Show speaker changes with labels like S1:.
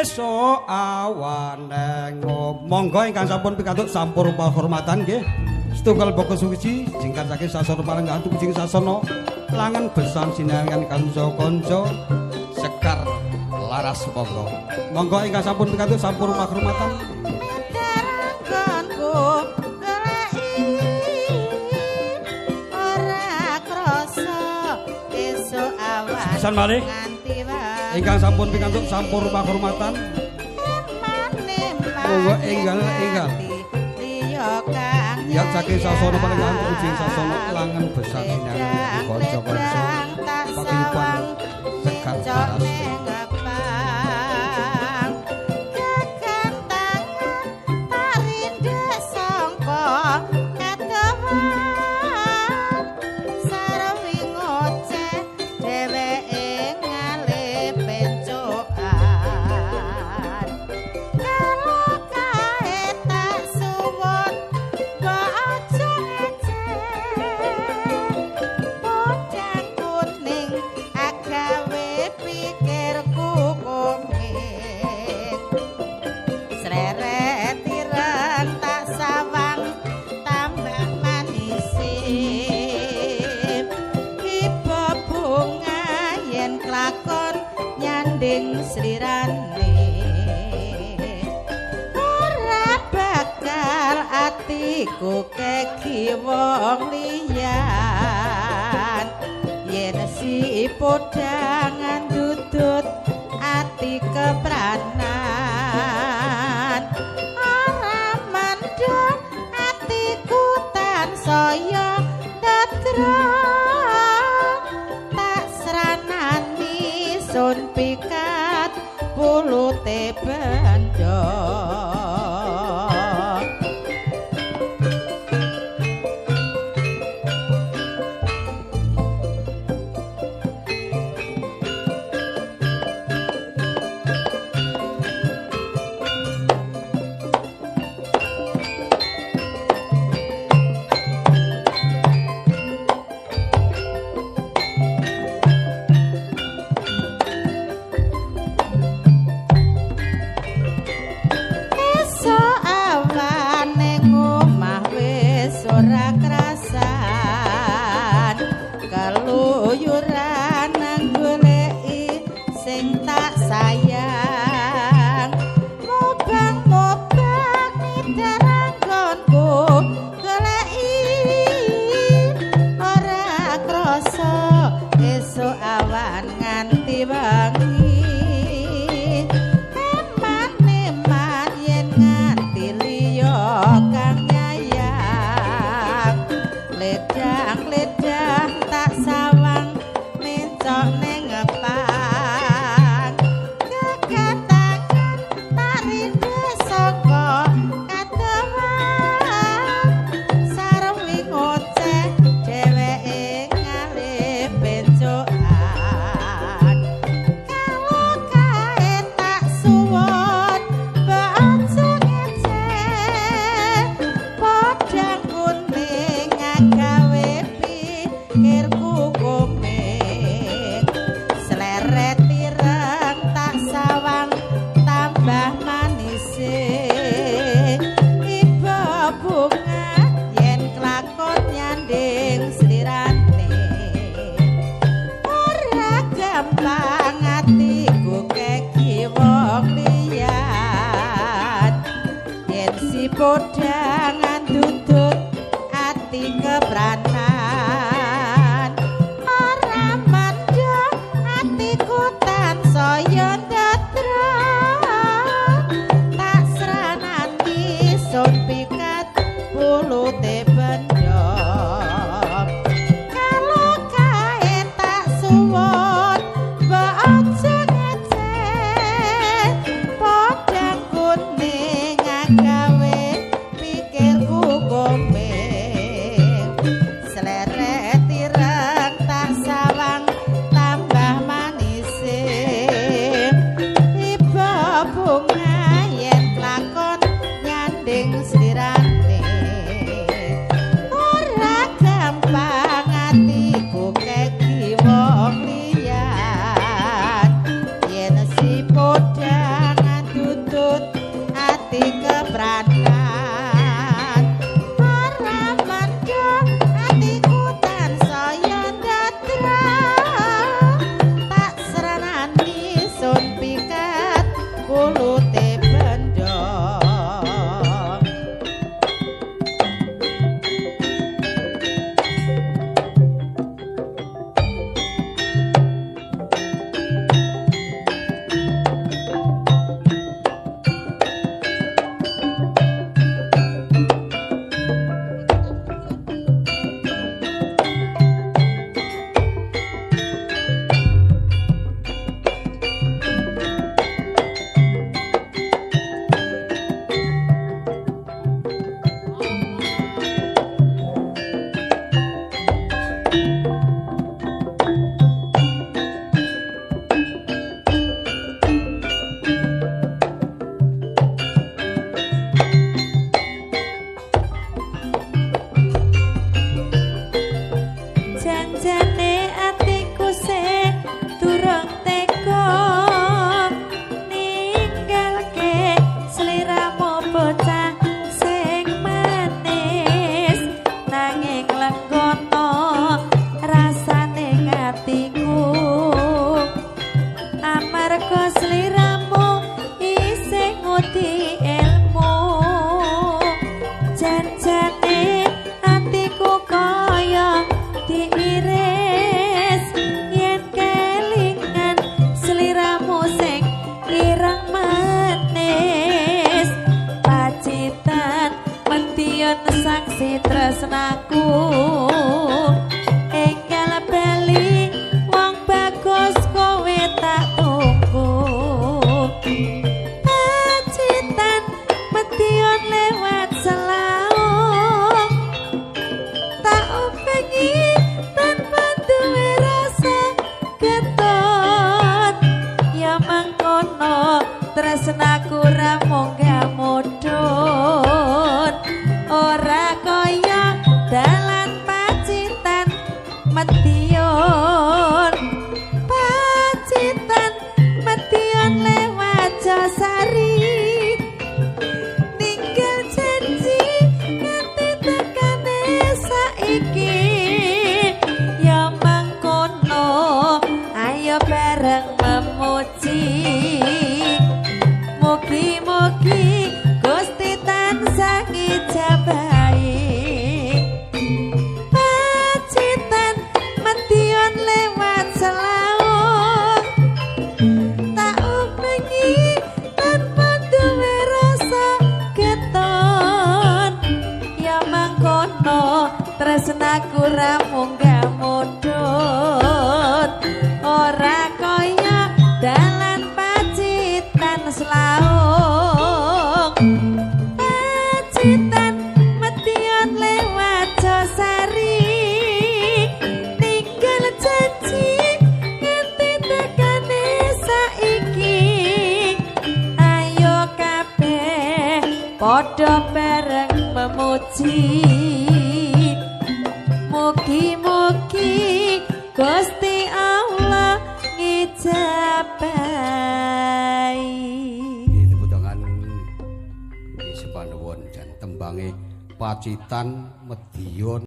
S1: Esuk awan monggo ingkang sampun pikantuk sampur pahormatan nggih. Setunggal baka suwiji jingkat saking sasana palenggahan tumuju sasana langen besan sinarengan kanca-kanca sekar laras monggo. Monggo ingkang sampun pikantuk sampur pahormatan.
S2: Ora krasa esuk awan.
S1: Pisan malih. Ingkang sampun pikantuk sampur pahormatan. Monggo enggal-enggal. Ya saking sasana palenggahan tumuju sasana langen besan sinarengan kanca-kanca paguyuban sekar laras.
S2: Atiku keki wong liyan yen si podangan dudut ati kepranan ora mandhong atiku tansaya ndadra tak sranani sun pikat pulute bendho. Podangan dudut ati kepranan ora mandhong atiku tansaya ndadra tak sranani sun pikat pulute bendho kalau kae tak suwun mbok aja ngecek podang kuning agawe yen si podang Kulute benda. Janjane atiku sing durung tega ninggalke sliramu bocah sing manis, nanging lenggono rasane atiku amarga sliramu isih ngudi ilmu. Janjane atiku kaya diiris yen kelingan sliramu sing ireng manis. Pacitan Medion saksi tresnaku, enggal bali wong bagus kowe tak tunggu. Pacitan Medion lewat Selaung, tak upengi tanpa duwe rasa getun. Ya mangkono tresnaku ra munggah mudhun, ora kaya dalan Pacitan Medion. Pacitan Medion lewat Josari, ninggal janji nganti tekane saiki. Ya mangkono ayo bareng memuji, mugi-mugi Gusti tansah ngijabahi. Pacitan Medion lewat Selaung, tak upengi tanpa duwe rasa getun. Ya mangkono tresnaku ra munggah mudhun, ora kaya dalan Pacitan Selaung. Pacitan Medion lewat Josari, ninggal janji nganti tekane saiki. Ayo kabeh padha bareng memuji, mugi-mugi Gusti Allah ngijabahi.
S1: Nggih, tepuk tangan. Nggih, sepanuwun jan tembange Pacitan Medion.